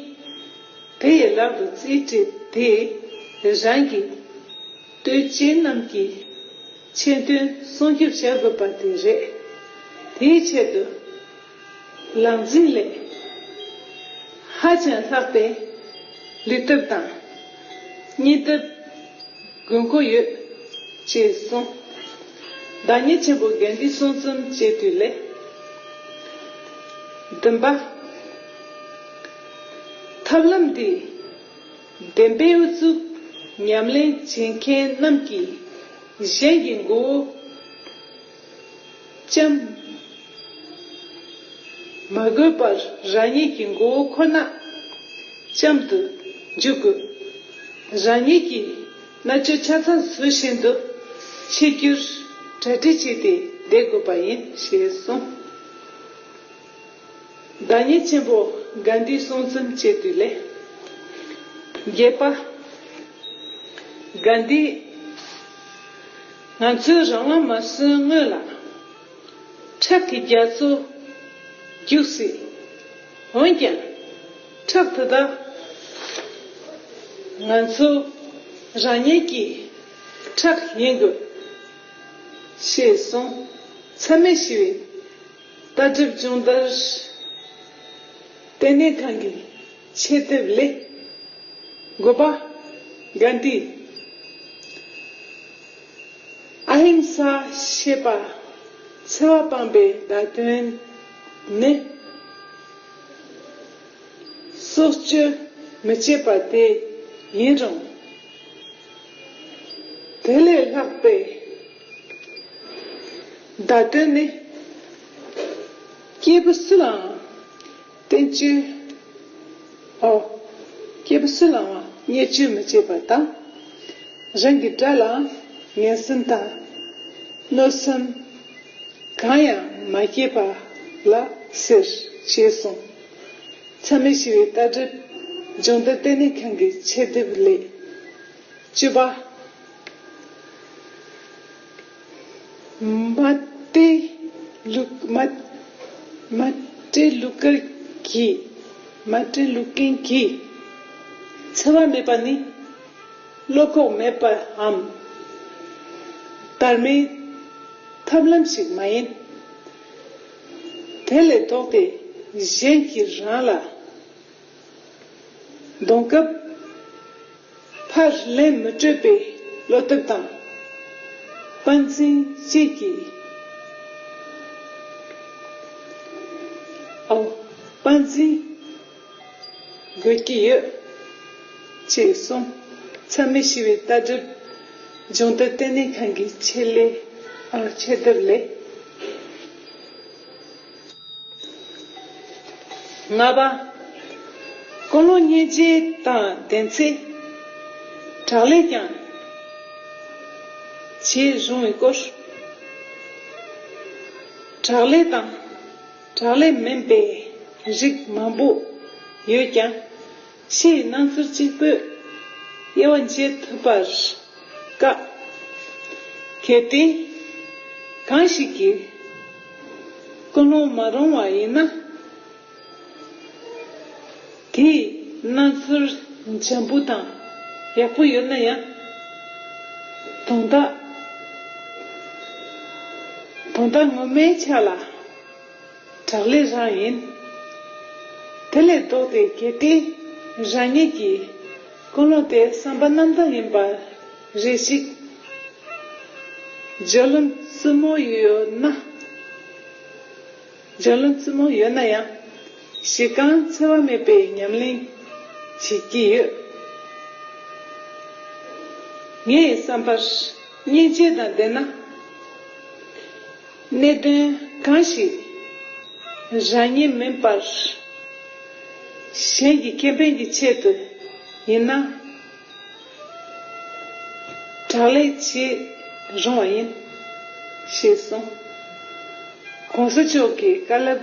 དེ་ཡི་ལག་ཏུ་རྩིས་སྤྲད་དེ་རང་གི་ ལྟོས་བཅས་རྣམས་ཀྱིས་ཆེད་དོན་སྲུང་སྐྱོབ་བྱ་དགོས་པ་དེ་རེད། དེའི་ཆེད་དུ་ལག་འཛིན་ལས་ཧ་ཅང་ལྷག་པའི་ལུས་སྟོབས་དང་སྙིང་སྟོབས་དགོས་མཁོ་ཡོད་ཅེས་གསུངས། བདག་ཉིད་ཆེན་པོ་གན་དྷིའི་གསུང་རྩོམ་བཅས་དུས་ལས། བདུན་པ། ཐབས་ལམ་འདི་བདེན་པའི་ཨུ་ཚུགས་ཉམས་ལེན་བྱེད་མཁན་རྣམས་ཀྱིས་གཞན་གྱི་མགོ་བོ་བཅམ་མ་དགོས་པར་རང་ཉིད་ཀྱི་མགོ་བོ་ཁོ་ན་བཅམ་དུ་འཇུག་དགོས། རང་ཉིད་ཀྱི་མནར་གཅོད་ཆ་ཚང་བཟོད་བཞིན་དུ་འཆི་རྒྱུར་གྲ་སྒྲིག་བྱས་ཏེ་བསྡད་དགོས་པ་ཡིན་ཞེས་གསུངས། བདག་ཉིད་ཆེན་པོ་གན་དྷིའི་གསུང་རྩོམ་བཅས་དུས་ལས། བརྒྱད་པ། གན་དྷི། ང་ཚོས་རང་དབང་མ་སོན་སྔོན་ལ་ཁྲག་གི་རྒྱ་མཚོ་རྒྱུག་སྲིད། འོན་ཀྱང་ཁྲག་དེ་དག་ང་ཚོ་རང་ཉིད་ཀྱི་ཁྲག་ཡིན་དགོས་ཞེས་གསུངས། མཚམས་མེད་ཞི་བའི་ལྟ་གྲུབ་སྦྱོང་བརྡར་ལྟེ་གནས་ཁང་གི་ཆེད་དེབ་ལས། དགུ་པ། གན་དྷི། ཨ་ཧིམ་ས་ཞེས་པ་འཚེ་བ་སྤངས་པའི་བརྡ་དོན་ནི། སྲོག་གཅོད་མི་བྱེད་པ་དེ་ཡིན་རུང་། དེ་ལས་ལྷག་པའི་བརྡ་དོན་ནི། སྐྱེས་བུ་སུ་ལའང་བསྟན་བཅོས། ཨོ། སྐྱེས་བུ་སུ་ལའང་བརྙས་བཅོས་མི་བྱེད་པ་དང་། རང་གི་དགྲ་ལའང་ངན་སེམས་དང་གནོད་སེམས་གང་ཡང་མ་སྐྱེས་པ་ལ་ཟེར་ཞེས་གསུངས། མཚམས་མེད་ཞི་བའི་ལྟ་གྲུབ་སྦྱོང་བརྡར་ལྟེ་གནས་ཁང་གི་ཆེད་དེབ་ལས། བཅུ་པ། མ་ཏྲེ་ལུ་མ་མ་ཏྲེ་ལུ་ཀར་གྱིས། མ་ཏྲེ་ལུ་ཀིན་གྱིས། འཚེ་བ་མེད་པ་ནི་བློ་ཁོག་མེད་པའམ་དར་མའི་ཐབས་ལམ་ཞིག་མ་ཡིན། དེ་ལས་ལྡོག་སྟེ་གཞན་གྱིས་རང་ལ་གདོང་སྐབས་ཕར་ལན་མི་སྤྲོད་པའི་བློ་སྟོབས་དང་། དཔའ་འཛིན་བཅས་ཀྱིས། ཨོ། དཔའ་འཛིན་དགོས་ཀྱི་ཡོད་ཅེས་གསུངས། མཚམས་མེད་ཞི་བའི་ལྟ་གྲུབ་སྦྱོང་བརྡར་ལྟེ་གནས་ཁང་གི་ཆེད་ལས། ཨ། ཆེད་དེབ་ལས། ལྔ་པ། ཀུན་སློང་སྙིང་རྗེ་དང་ལྡན་ཚེ། དྲག་ལས་ཀྱང་བྱེད་རུང་བའི་སྐོར། དྲག་ལས་དང་དྲག་ལས་མིན་པའི་རིགས་མང་པོ་ཡོད་ཀྱང་། ཕྱིའི་སྣང་ཚུལ་གཅིག་པུས་དབྱེ་བ་འབྱེད་ཐུབ་པར་དཀའ། གལ་ཏེ་གང་ཞིག་གིས་ཀུན་སློང་མ་རུང་བ་ཡིན་ན། དེའི་སྣང་ཚུལ་འཇམ་པོ་དང་ཡག་པོ་ཡོད་ན་ཡང་། དོན་དག་དོན་དག་ངོ་མའི་ཆ་ལ་དྲག་ལས་རང་ཡིན། དེ་ལས་ལྡོག་སྟེ་གལ་ཏེ་རང་ཉིད་ཀྱི་ཀུན་སློང་དེ་བསམ་པ་རྣམ་དག་ཡིན་པ་རེ་ཞིག་སྦྱོར་ལམ་རྩུབ་མོ་ཡོད་ན། སྦྱོར་ལམ་རྩུབ་མོ་ཡོད་ན་ཡང་། གཞི་རྐང་འཚེ་བ་མེད་པའི་ཉམས་ལེན་བྱེད་ཀྱི་ཡོད། ངའི་བསམ་པར་སྙིང་རྗེ་དང་ལྡན་ན། གནད་དོན་གང་ཞིག་རང་ཉིད་མིན་པར་གཞན་གྱི་ཁེ་ཕན་གྱི་ཆེད་དུ་ཡིན་ན། དྲག་ལས་བྱེད་རུང་བ་ཡིན། ཞེས་གསུངས། ༸གོང་ས་མཆོག་གི་བཀའ་སློབ་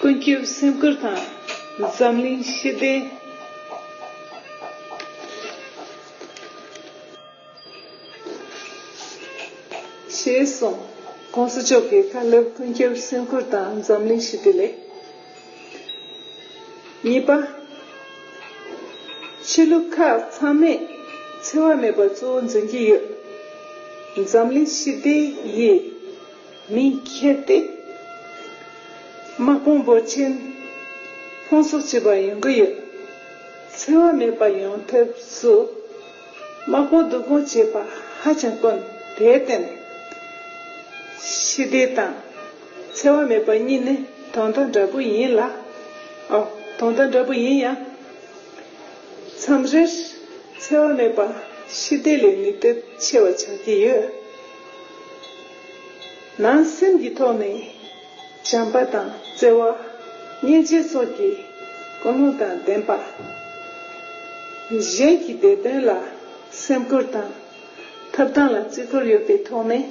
ཀུན་ཁྱབ་སེམས་ཁུར་དང་འཛམ་གླིང་ཞི་བདེ། ཞེས་གསུངས། ༸གོང་ས་མཆོག་གི་བཀའ་སློབ་ཀུན་ཁྱབ་སེམས་ཁུར་དང་འཛམ་གླིང་ཞི་བདེ་ལས། གཉིས་པ། ཆོས་ལུགས་ཁག་ཚང་མས་ འཚེ་བ་མེད་པ་གཙོ་བོ་འཛིན་གྱི་ཡོད། འཛམ་གླིང་ཞི་བདེ་ཡི་མིང་ཁྱེར་ཏེ། དམག་དཔུང་འབོར་ཆེན་ཕུང་གསོག་བྱེད་པར་ཡོང་གི་ཡོད། འཚེ་བ་མེད་པ་ཡོང་ཐབས་སུ་དམག་དཔུང་བསྡུ་སྐོང་བྱེད་པ་ཧ་ཅང་དཀོན། དེར་བརྟེན། ཞི་བདེ་དང་འཚེ་བ་མེད་པ་གཉིས་ནི་དོན་དག་འདྲ་པོ་ཡིན་ལ། ཨོ། དོན་དག་འདྲ་པོ་ཡིན་ཡང་། མཚམས་རེར་འཚེ་བ་མེད་པ་ཞི་བདེ་ལས་ནུས་སྟོབས་ཆེ་བ་ཆགས་ཀྱི་ཡོད། ནང་སེམས་ཀྱི་ཐོག་ནས་བྱམས་པ་དང་བརྩེ་བ། སྙིང་རྗེ་སོགས་ཀྱི་ཀུན་སློང་དང་ལྡན་པ། གཞན་གྱི་བདེ་དོན་ལ་སེམས་ཁུར་དང་ཐོབ་ཐང་ལ་བརྩི་བཀུར་ཡོད་པའི་ཐོག་ནས།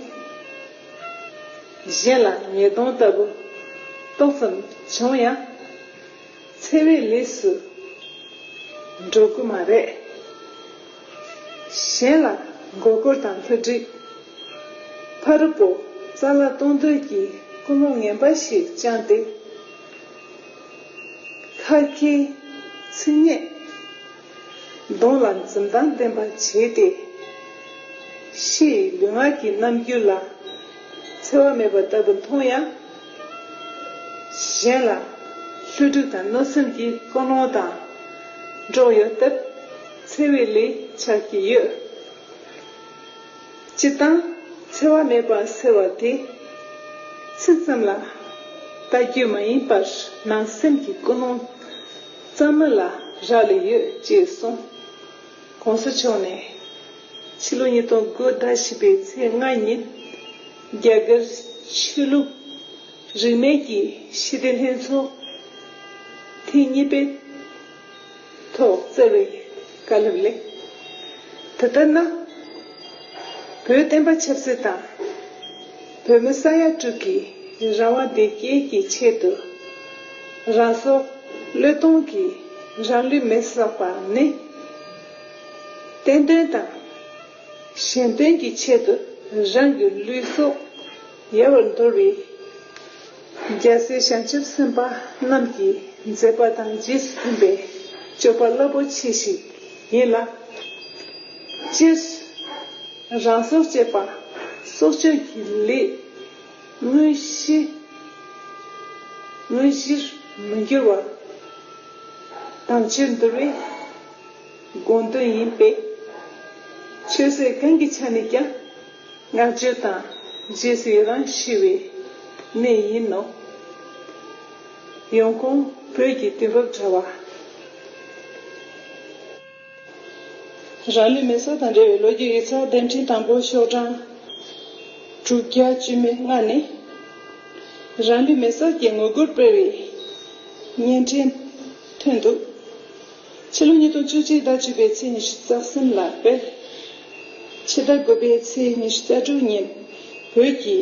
གཞན་ལ་ཉེས་རྡུང་ལྟ་བུ་ཏོག་ཙམ་བྱུང་ཡང་། འཚེ་བའི་ལས་སུ་འགྲོ་གི་མ་རེད། གཞན་ལ་མགོ་སྐོར་དང་བསླུ་བྲིད། ཕ་རོལ་པོ་རྩ་བརླག་གཏོང་འདོད་ཀྱི་ཀུན་སློང་ངན་པ་ཞིག་བཅངས་ཏེ། ཁ་སྐད། ཚིག་ངན། གདོང་ལ་འཛུམ་མདངས་ལྡན་པ་བྱས་ཏེ། ཕྱི་ཡི་ལུས་ངག་གི་རྣམ་འགྱུར་ལ་འཚེ་བ་མེད་པ་ལྟ་བུ་མཐོང་ཡང་། གཞན་ལ་བསླུ་བྲིད་དང་གནོད་སེམས་ཀྱི་ཀུན་སློང་དང་འགྲོགས་ཡོད་སྟབས། འཚེ་བའི་ལས་ཆགས་ཀྱི་ཡོད། སྤྱིར་བཏང་འཚེ་བ་མེད་པ་ཟེར་བ་དེ། ཚིག་ཙམ་ལ་ལྟ་རྒྱུ་མ་ཡིན་པར་ནང་སེམས་ཀྱི་ཀུན་སློང་གཙང་མ་ལ་རག་ལས་ཡོད་ཅེས་གསུངས། ༸གོང་ས་མཆོག་ནས་ཕྱི་ལོ་ཉིས་སྟོང་དགུ་ཟླ་བཞི་པའི་ཚེས་ལྔ་ཉིན་རྒྱ་གར་ཆོས་ལུགས་རིས་མེད་ཀྱི་ཞི་བདེ་ལྷན་ཚོགས་ཐེངས་གཉིས་པའི་ཐོག་བསྩལ་བའི་བཀའ་སློབ་ལས། ད་ལྟ་ན། བོད་བསྟན་པ་ཆབ་སྲིད་དང་། བོད་མི་ས་ཡ་དྲུག་གི་རང་དབང་བདེ་སྐྱིད་ཀྱི་ཆེད་དུ། རང་སྲོག་བློས་གཏོང་གིས་རང་ལུས་མེ་བསྲེགས་པ་ནི། བསྟན་དོན་དང་། གཞན་དོན་གྱི་ཆེད་དུ་རང་གི་ལུས་སྲོག་ཡལ་བར་འདོར་བའི་རྒྱལ་སྲས་བྱང་ཆུབ་སེམས་དཔའ་རྣམས་ཀྱི་མཛད་པ་དང་རྗེས་སུ་མཐུན་པའི་སྤྱོད་པ་རླབས་པོ་ཆེ་ཞིག་ཡིན་ལ། སྤྱིར། རང་སྲོག་བཅད་པ་སྲོག་གཅོད་ཀྱི་ལས་དངོས་གཞི། དངོས་གཞིར་མི་འགྱུར་བ་དམ་ཆོས་འདུལ་བའི་དགོངས་དོན་ཡིན་པས། ཆོས་སྲིད་གང་གི་ཆ་ནས་ཀྱང་བསྔགས་བརྗོད་དང་རྗེས་སུ་ཡི་རང་ཞུ་བའི་གནས་ཡིན་ནོ། ཡོང་ཁུངས་བོད་ཀྱི་དུས་བབ་དྲ་བ། རང་ལུས་མེ་སྲེག་དང་འབྲེལ་བའི་ལོ་རྒྱུས་ཡིག་ཚགས་གདན་ཕྲན་དང་པོ་ཤོག་གྲངས་དྲུག་བརྒྱ་བཅུ་མེད་ལྔ་ནས། རང་ལུས་མེ་སྲེག་གི་ངོ་རྒོལ་སྤེལ་བའི་བརྙན་འཕྲིན་ཐོན་འདུག་ཕྱི་ལོ་ཉིས་སྟོང་བཅུ་གཅིག་ཟླ་བཅུ་པའི་ཚེས་ཉི་ཤུ་རྩ་གསུམ་ལ་སྤེལ། ཕྱི་ཟླ་དགུ་པའི་ཚེས་ཉི་ཤུ་རྩ་དྲུག་ཉིན་བོད་ཀྱི་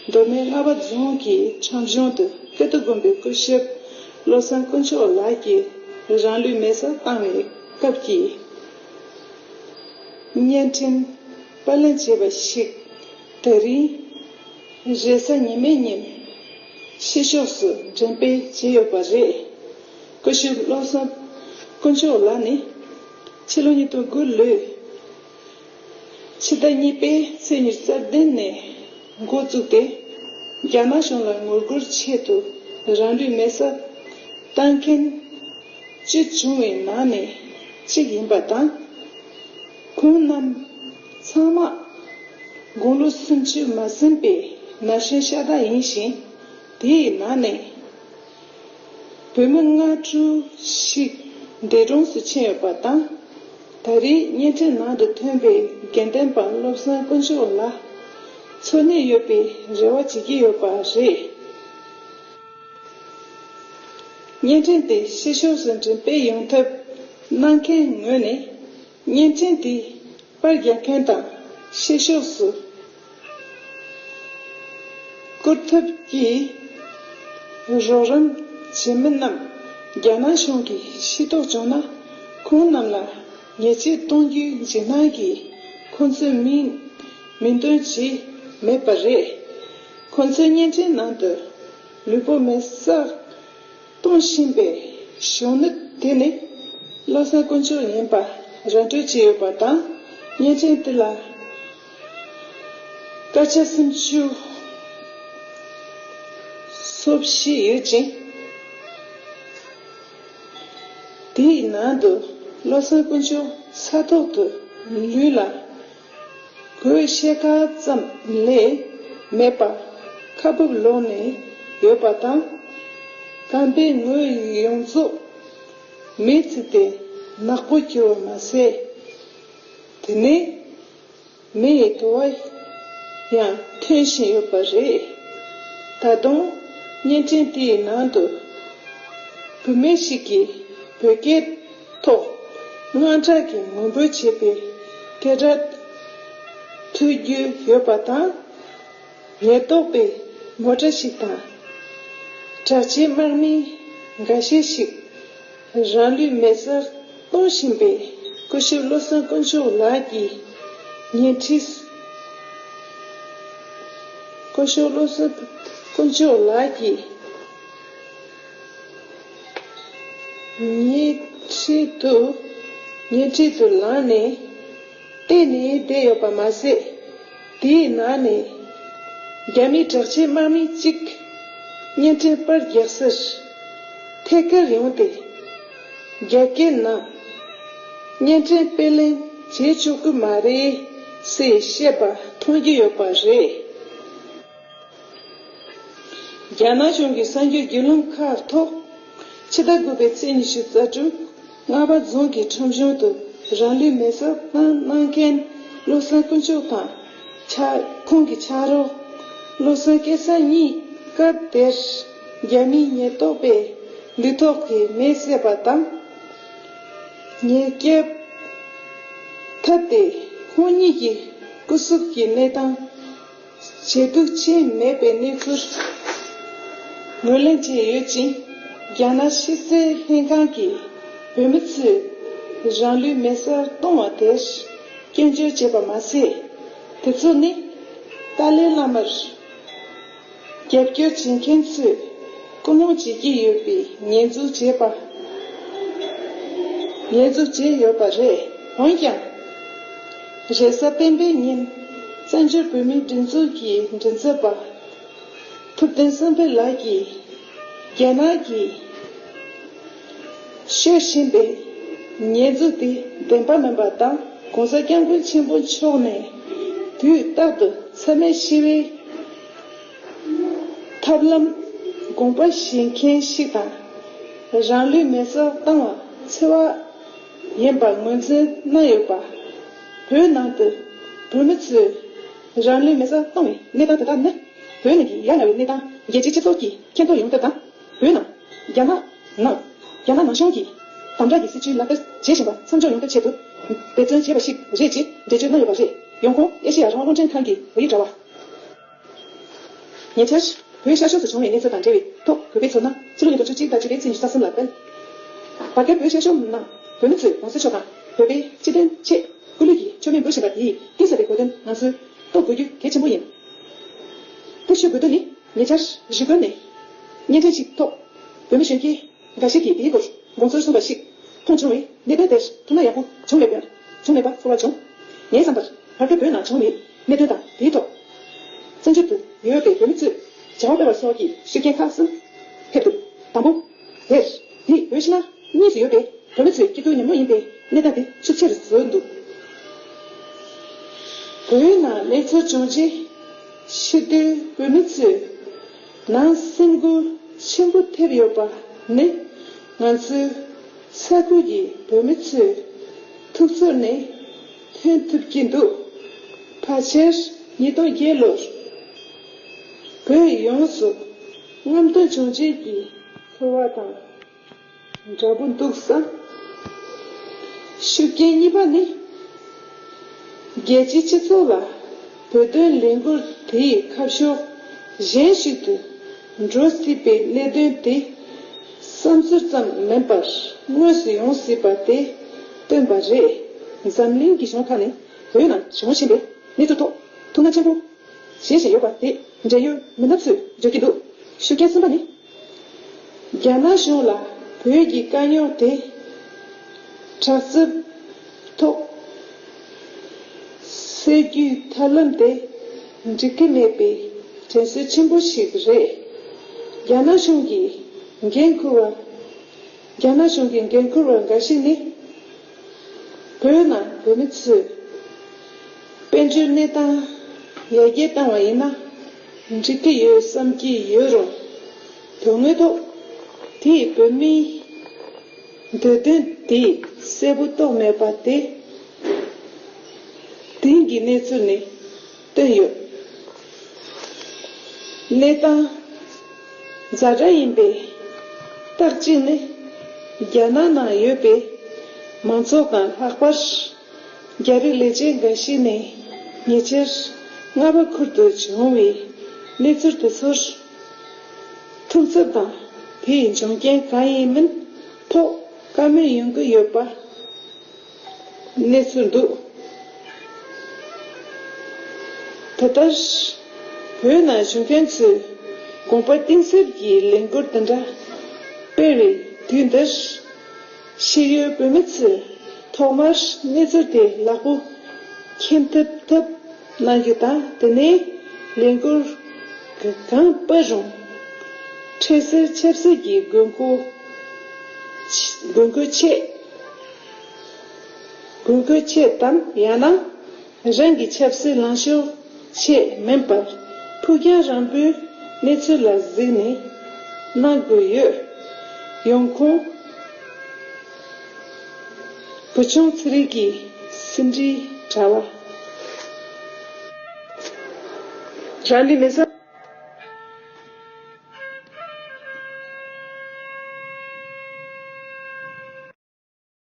མདོ་སྨད་རྔ་བ་རྫོང་གི་ཁྲོམ་གཞུང་དུ་ཀིརྟི་དགོན་པའི་སྐུ་ཞབས་བློ་བཟང་དཀོན་མཆོག་ལགས་ཀྱིས་རང་ལུས་མེ་སྲེག་བཏང་བའི་སྐབས་ཀྱི་བརྙན་འཕྲིན་པར་ལེན་བྱས་པ་ཞིག་ད་རིང་རེས་གཟའ་ཉི་མའི་ཉིན་ཕྱི་ཕྱོགས་སུ་འགྲེམས་སྤེལ་བྱས་ཡོད་པ་རེད། སྐུ་ཞབས་བློ་བཟང་དཀོན་མཆོག་ལགས་ནི་ཕྱི་ལོ་ཉིས་སྟོང་དགུ་ལོའི་ཕྱི་ཟླ་གཉིས་པའི་ཚེས་ཉི་ཤུ་རྩ་བདུན་ནས་འགོ་བཙུགས་ཏེ། རྒྱ་ནག་གཞུང་ལ་ངོ་རྒོལ་ཆེད་དུ་རང་ལུས་མེ་སྲེག་བཏང་མཁན་བཅུ་བྱུང་བའི་ནང་ནས་གཅིག་ཡིན་པ་དང་། ཁོང་རྣམས་ཚང་མ་དགུང་ལོ་སུམ་ཅུ་མ་ཟིན་པའི་ན་གཞོན་ཤ་སྟག་ཡིན་ཞིང་། དེའི་ནང་ནས། བོད་མི་ལྔ་དྲུག་ཞིག་འདས་གྲོངས་སུ་ཕྱིན་ཡོད་པ་དང་། ད་རེས་བརྙན་འཕྲིན་ནང་དུ་ཐོན་པའི་དགེ་འདུན་པ་བློ་བཟང་དཀོན་མཆོག་ལ་འཚོ་གནས་ཡོད་པའི་རེ་བ་བྱེད་ཀྱི་ཡོད་པ་རེད། བརྙན་འཕྲིན་དེ་ཕྱི་ཕྱོགས་སུ་འགྲེམས་སྤེལ་ཡོང་ཐབས་གནང་མཁན་ངོས་ནས། བརྙན་འཕྲིན་དེ་པར་རྒྱག་མཁན་དང་ཕྱི་ཕྱོགས་སུ་བསྐུར་ཐབས་ཀྱི་རོགས་རམ་བྱེད་མི་རྣམས་རྒྱ་ནག་གཞུང་གིས་ཤེས་རྟོགས་བྱུང་ན། ཁོང་རྣམས་ལ་ཉེས་ཆད་གཏོང་རྒྱུའི་འཇིགས་སྣང་གིས་ཁོང་ཚོས་མིང་མིང་འདོན་བྱས་མེད་པ་རེད། ཁོང་ཚོའི་བརྙན་འཕྲིན་ནང་དུ་ལུས་པོ་མེ་སྲེག་གཏོང་བཞིན་པའི་གཞོན་ནུ་དེ་ནི་བློ་བཟང་དཀོན་མཆོག་ཡིན་པ་ར་སྤྲོད་བྱས་ཡོད་པ་དང་ བརྙན་འཕྲིན་འདི་ལ་སྐར་ཆ་སུམ་ཅུ་སོ་བཞི་ཡོད་ཅིང་། དེའི་ནང་དུ་བློ་བཟང་དཀོན་མཆོག་ས་ཐོག་ཏུ་ལུས་ལ་གོས་ཤེལ་དཀར་ཙམ་ལས་མེད་པ་ཁ་སྦུབ་ལོག་ནས་ཡོད་པ་དང་། རྐང་པའི་ངོས་ཡོངས་རྫོགས་མེས་ཚིག་སྟེ་ནག་པོ་གྱུར་བ་མ་ཟད། དེ་ནས་མེ་ཡི་དུ་བ་ཡང་ཐོན་བཞིན་ཡོད་པ་རེད། ད་དུང་བརྙན་འཕྲིན་དེའི་ནང་དུ་བུད་མེད་ཞིག་གིས་བོད་སྐད་ཐོག་དངངས་སྐྲག་གིས་ངུ་འབོད་བྱེད་པའི་སྐད་སྒྲ་ཐོས་རྒྱུ་ཡོད་པ་དང་། ཉེན་རྟོག་པས་མོ་ཊ་ཞིག་དང་། དྲག་ཆས་དམག་མི་འགའ་ཤས་ཤིག་རང་ལུས་མེ་སྲེག་གཏོང་བཞིན་པའི་སྐུ་ཞབས་བློ་བཟང་དཀོན་མཆོག་ལགས་ཀྱི་ཉལ་ཁྲི། སྐུ་ཞབས་བློ་བཟང་དཀོན་མཆོག་ལགས་ཀྱི་ཉལ་ཁྲི་དུ། ཉལ་ཁྲི་དུ་ལངས་ནས་བལྟས་ནས་བསྡད་ཡོད་པ་མ་ཟད། དེའི་ནང་ནས་རྒྱ་མིའི་དྲག་ཆས་དམག་མི་གཅིག་བརྙན་འཕྲིན་པར་རྒྱག་སར་ཐད་ཀར་ཡོང་སྟེ། རྒྱ་སྐད་ནང་བརྙན་འཕྲིན་དཔེ་ལེན་བྱེད་ཆོག་གི་མ་རེད་ཟེར་བཤད་པ་མཐོང་རྒྱུ་ཡོད་པ་རེད། རྒྱ་ནག་གཞུང་གི་གསར་འགྱུར་བརྒྱུད་ལམ་ཁག་ཐོག་ཕྱི་ཟླ་དགུ་པའི་ཚེས་ཉི་ཤུ་རྩ་དྲུག་རྔ་པ་རྫོང་གི་ཁྲོམ་གཞུང་དུ་རང་ལུས་མེ་སྲེག་བཏང་གནང་མཁན་བློ་བཟང་དཀོན་མཆོག་དང་ཕྱག་ཁོང་གི་ཕྱག་རོགས་བློ་བཟང་སྐལ་བཟང་གཉིས་སྐབས་དེར་རྒྱ་མིའི་ཉེན་རྟོག་པས་ལུས་ཐོག་གི་མེ་བསད་པ་དང་། ཉེན་སྐྱོབ་ཐབས་ཏེ་ཁོང་གཉིས་ཀྱི་སྐུ་གཟུགས་ཀྱི་གནས་སྟངས་ཇེ་སྡུག་ཕྱིན་མེད་པའི་གནས་ཚུལ་ངོས་ལེན་བྱས་ཡོད་ཅིང་། རྒྱ་ནག་ཕྱི་སྲིད་ལྷན་ཁང་གིས་བོད་མི་ཚོས་རང་ལུས་མེ་སྲེག་གཏོང་བ་དེར་སྐྱོན་བརྗོད་བྱས་པ་མ་ཟད། དེ་ཚོ་ནི་ཏཱ་ལའི་བླ་མར་རྒྱབ་སྐྱོར་བྱེད་མཁན་ཚོས་སྐུལ་སློང་བྱེད་ཀྱི་ཡོད་པའི་ཉེས་འཛུགས་བྱས་པ། ཉེས་འཛུགས་བྱས་ཡོད་པ་རེད། འོན་ཀྱང་། རེས་གཟའ་སྤེན་པའི་ཉིན་བཙན་བྱོལ་བོད་མིའི་སྒྲིག་འཛུགས་ཀྱི་མགྲིན་ཚབ་པ་ཐུབ་བསྟན་བསམ་འཕེལ་ལགས་ཀྱིས་རྒྱ་ནག་གིས་ཤོད་བཞིན་པའི་ཉེས་འཛུགས་དེ་བདེན་པ་མིན་པ་དང་། ༸གོང་ས་༸སྐྱབས་མགོན་ཆེན་པོ་མཆོག་ནས་དུས་རྟག་ཏུ་ཚད་མེད་ཞི་བའི་ཐབས་ལམ་དགོངས་པ་བཞེས་མཁན་ཞིག་དང་། རང་ལུས་མེ་སྲེག་བཏང་བ་འཚེ་བ་ཡིན་པ་ངོས་འཛིན་གནང་ཡོད་པ། བོད་ནང་དུ་བོད་མི་ཚོས་རང་ལུས་མེ་སྲེག་བཏང་བའི་གནས་སྟངས་དེ་དག་ནི། བོད་ནང་གི་ཡ་ང་བའི་གནས་སྟངས་རྒྱལ་སྤྱིའི་སྤྱི་ཚོགས་ཀྱིས་མཁྱེན་རྟོགས་ཡོང་ཐབས་དང་། བོད་ནང་། རྒྱ་ནག་ནང་། རྒྱ་ནག་ནང་གཞུང་གིས་དམ་དྲག་གི་སྲིད་བྱུས་ལག་བསྟར་བྱེད་བཞིན་པ་མཚམས་འཇོག་ཡོང་ཐབས་ཆེད་དུ་འབད་བརྩོན་བྱས་པ་ཞིག་རེད་ཅེས་འགྲེལ་བརྗོད་གནང་ཡོད་པ་རེད། ཡོང་ཁུངས། ཨེ་ཤེ་ཡ་རང་དབང་རླུང་འཕྲིན་ཁང་གི་བོད་ཡིག་དྲ་བ། ཉེ་ཆར་བོད་ཤར་ཕྱོགས་སུ་བྱུང་བའི་གནས་ཚུལ་དང་འབྲེལ་བའི་ཐོག་གུས་པས་ཚོར་སྣང་། ཕྱི་ལོ་ཉིས་སྟོང་བཅུ་གཅིག་དང་གཅིག་པའི་ཚེས་ཉི་ཤུ་རྩ་གསུམ་ལ་སྤེལ། བར་བརྒལ་བོད་ཤར་ཕྱོགས་ནང་བོད་མི་ཚོས་གོང་ས་མཆོག་དང་བོད་པའི་སྤྱི་དོན་ཆེད་སྐུ་ལུས་ཀྱི་མཆོད་མེ་འབུལ་བཞིན་པ་དེས་གཏིང་ཟབ་པའི་གོ་དོན་ང་ཚོས་རྟོགས་དགོས་རྒྱུ་གལ་ཆེན་པོ་ཡིན། དེ་ཞུ་དགོས་དོན་ནི། ཉེ་ཆར་རི་ཀོན་ནས་བརྙན་འཕྲིན་ཞིག་ཐོག་བོད་མི་གཞོན་སྐྱེས་འགའ་ཞིག་གིས་དེའི་སྐོར་དགོངས་ཚུལ་གསུངས་པ་ཞིག་མཐོང་བྱུང་བས། གནད་དོན་དེར་ཐུགས་སྣང་ཡག་པོ་བྱུང་མེད་པར། བྱུང་མེད་པ་ཚོར་བ་བྱུང་། ངའི་བསམ་པར། བར་བརྒལ་བོད་ནང་བྱུང་བའི་གནད་དོན་དང་། དེའི་ཐོག་བཙན་བྱོལ་དུ་ཡོད་པའི་བོད་མི་ཚོས་བྱ་བ་སྤེལ་བ་སོགས་ཀྱི་ཤུགས་རྐྱེན་ཁག་གསུམ་ཐེབས་འདུག་དང་པོ། དེར་དེ་བོད་ཕྱི་ནང་གཉིས་སུ་ཡོད་པའི་བོད་མི་ཚོའི་སྐྱིད་སྡུག་མཉམ་མྱོང་ཡིན་པའི་གནས་སྟངས་དེ་ཤུགས་ཆེར་བཟོས་འདུག་བོད་ནང་གནས་ཚུལ་བྱུང་རྗེས་ཕྱི་སྡོད་བོད་མི་ཚོའི་ནང་སེམས་འགུལ་ཆེན་པོ་ཐེབས་ཡོད་པ་ནི། ང་ཚོའི་ས་ཁུལ་གྱི་བོད་མི་ཚོའི་ཐུགས་ཚོར་ནས་ཐོན་ཐུབ་ཀྱི་འདུག་ཕལ་ཆེར་ཉིས་སྟོང་བརྒྱད་ལོར་བོད་ཡོངས་སུ་རྔམ་སྟོན་བྱུང་རྗེས་ཀྱི་ཚོར་བ་དང་འདྲ་པོ་འདུག་བསམ། ཤུགས་རྐྱེན་གཉིས་པ་ནི། རྒྱལ་སྤྱིའི་སྤྱི་ཚོགས་ལ་བོད་དོན་ལས་འགུལ་དེའི་ཁ་ཕྱོགས་གཞན་ཞིག་ཏུ་འགྲོ་སྲིད་པའི་གནད་དོན་དེ་བསམ་ཚུལ་ཙམ་མིན་པར་དངོས་སུ་ཡོང་སྲིད་པ་དེ་སྟོན་པ་རེད། འཛམ་གླིང་གི་གཞུང་ཁག་ནས་བོད་ནང་བྱུང་བཞིན་པའི་གནས་ཚུལ་ཐོག་ཐུགས་སྣང་ཆེན་པོ་བྱེད་བཞིན་ཡོད་པ་དེ་འབྲེལ་ཡོད་མི་སྣ་ཚོས་བརྗོད་ཀྱི་འདུག་ཤུགས་རྐྱེན་གསུམ་པ་ནི། རྒྱ་ནག་གཞུང་ལ་བོད་ཀྱི་དཀའ་རྙོག་དེ་དྲག་རྩུབ་ཐོག་ སེལ་རྒྱུའི་ཐབས་ལམ་དེ་འགྲིག་གི་མེད་པའི་དྲན་གསོ་ཆེན་པོ་ཞིག་རེད། རྒྱ་ནག་གཞུང་གི་འགན་འཁུར་བ། རྒྱ་ནག་གཞུང་གི་འགན་འཁུར་བ་འགའ་ཞིག་ནི། བོད་ནང་བོད་མི་ཚོས་དཔལ་འབྱོར་གནས་སྟངས་ཡར་རྒྱས་བཏང་བ་ཡིན་ན་འགྲིག་གི་ཡོད་བསམ་གྱི་ཡོད་རུང་། དོན་དངོས་ཐོག་དེས་བོད་མིའི་འདོད་དོན་དེ་གསལ་པོ་རྟོགས་མེད་པ་དེ་དེང་གི་གནས་ཚུལ་ནས་བསྟན་ཡོད། གནས་སྟངས་ཛ་དྲག་ཡིན་པའི་རྟགས་གཅིག་ནི། རྒྱ་ནག་ནང་ཡོད་པའི་མང་ཚོགས་དང་ལྷག་པར་རྒྱ་རིགས་ལས་བྱེད་འགའ་ཞིག་ནས་ཉེ་ཆར་རྔ་བ་ཁུལ་དུ་བྱུང་བའི་གནས་ཚུལ་དེ་ཚོར་ཐུགས་འཚབ་དང་དེའི་འབྱུང་རྐྱེན་གང་ཡིན་མིན་ཐོག་བཀའ་མོལ་ཡོང་གི་ཡོད་པ། གནས་ཚུལ་འདུག་ད་ལྟར་བོད་ནང་བཞུགས་མཁན་ཚོས་དགོངས་པ་གཏིང་ཟབ་ཀྱིས་ལས་འགུལ་དེ་འདྲ་སྤེལ་བའི་དུས་འདིར། ཕྱི་ཡུལ་བོད་མི་ཚོས་ཐོག་མར་གནས་ཚུལ་དེ་ལག་པོ་འཁྱེར་ཐུབ་ཐབས་གནང་རྒྱུ་དང་། དེ་ནས་ལས་འགུལ་གང་སྤེལ་རུང་། འཕྲལ་སེལ་ཆབ་སྲིད་ཀྱི་དགོས་མཁོ་དགོས་མཁོའི་ཆེད། དགོས་མཁོའི་ཆེད་དམ། ཡང་ན་རང་གི་ཆབ་སྲིད་ལངས་ཕྱོགས་ཆེད་མིན་པར་ཕུགས་རྒྱང་རིང་པོའི་གནས་ཚུལ་ལ་གཟིགས་ནས་གནང་དགོས་ཡོད། ཡོང་ཁུངས། བུ་ཆུང་ཚེ་རིང་གི་ཟིན་བྲིས་དྲ་བ། རང་ལུས་མེ་སྲེག